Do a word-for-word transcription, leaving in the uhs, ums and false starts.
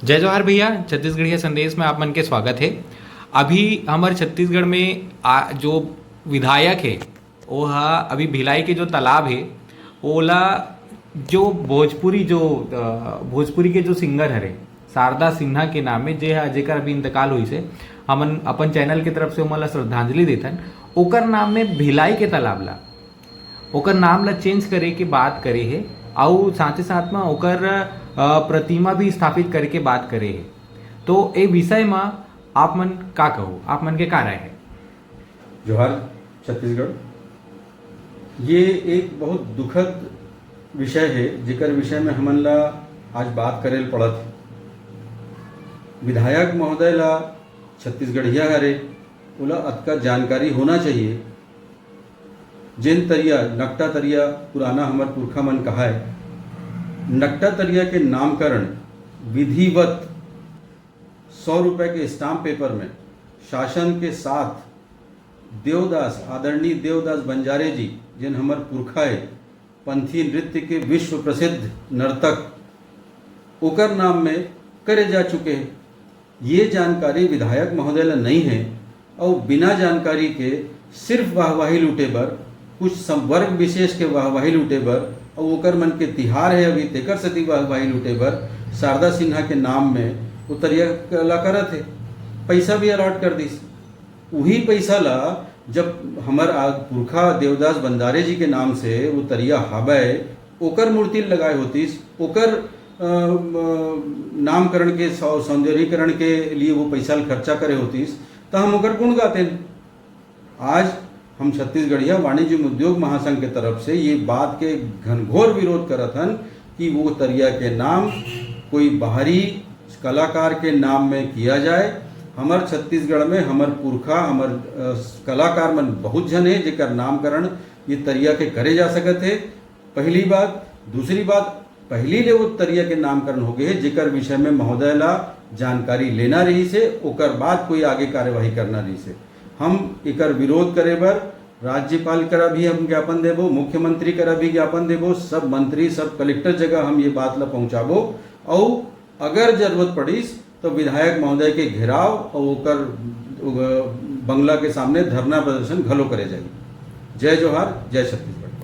जय जोहार भैया, छत्तीसगढ़िया संदेश में आप मन के स्वागत है। अभी हमर छत्तीसगढ़ में आ, जो विधायक है, वो हा अभी भिलाई के जो तालाब है, ओला जो भोजपुरी जो अ, भोजपुरी के जो सिंगर हरे शारदा सिन्हा के नाम में, जे हा जेकर अभी इंतकाल होइस है, हमन अपन चैनल के तरफ से ओमन ला श्रद्धांजलि देथन। ओकर नाम में भिलाई के तालाब ला, ओकर नाम ला चेंज करे के बात करे हे, अउ साथे साथ में ओकर अ, प्रतिमा भी स्थापित करे के बात करे हे। तो ए विषय में आप मन का कहो, आप मन के का राय है? जोहार छत्तीसगढ़। ये एक बहुत दुखद विषय है, जेकर विषय में हमन ला आज बात करे ल पड़त है। विधायक महोदय ला छत्तीसगढ़िया हरे, ओला अतका जानकारी होना चाहिए। जेन तरिया, नकटा तरिया पुराना हमर पुरखा मन कहाए, नकटा तरिया के नामकरण विधिवत सौ रुपए के स्टाम्प पेपर में शासन के साथ देवदास, आदरणीय देवदास बंजारे जी, जेन हमर पुरखा है, पंथी नृत्य के विश्व प्रसिद्ध नर्तक, ओकर नाम में करे जा चुके हैं। ये जानकारी विधायक महोदय ला नहीं है, और बिना जानकारी के सिर्फ वाहवाही लूटे बर, कुछ सम-, वर्ग विशेष के वाहवाही लूटे बर, और ओकर मन के तिहार है अभी, तेकर सेती वाहवाही लूटे बर शारदा सिन्हा के नाम में वो तरिया ला करत है, पैसा भी अलॉट कर दिस। उही पैसा ला जब हमर आ-, पुरखा देवदास बंजारे जी के नाम से वो तरिया हबय, ओकर मूर्ति लगाए होतिस, ओकर अ, म, नामकरण के सौ-, सौंदर्यीकरण के लिए वो पैसा ल खर्चा करे होतिस, त हम ओकर गुण गातेन। आज हम छत्तीसगढ़िया वाणिज्य एवं उद्योग महासंघ के तरफ से ये बात के घनघोर विरोध करत हन कि वो तरिया के नाम कोई बाहरी कलाकार के नाम में किया जाए। हमर छत्तीसगढ़ में हमर पुरखा, हमर अ, कलाकार मन बहुत झन है, जेकर नामकरण ये तरिया के करे जा सकत है। पहली बात। दूसरी बात, पहली ले वो तरिया के नामकरण हो गए है, जेकर विषय में महोदय ला जानकारी लेना रहिस है, ओकर बाद कोई आगे कार्यवाही करना रहिस है। हम एकर विरोध करे बर राज्यपाल करा भी हम ज्ञापन देबो, मुख्यमंत्री करा भी ज्ञापन देबो, सब मंत्री, सब कलेक्टर जगह हम ये बात ला पहुंचाबो। और अगर जरूरत पड़िस तो विधायक महोदय के घेराव और ओकर, अ, बंगला के सामने धरना प्रदर्शन घलो करे जाही। जय जोहार, जय छत्तीसगढ़।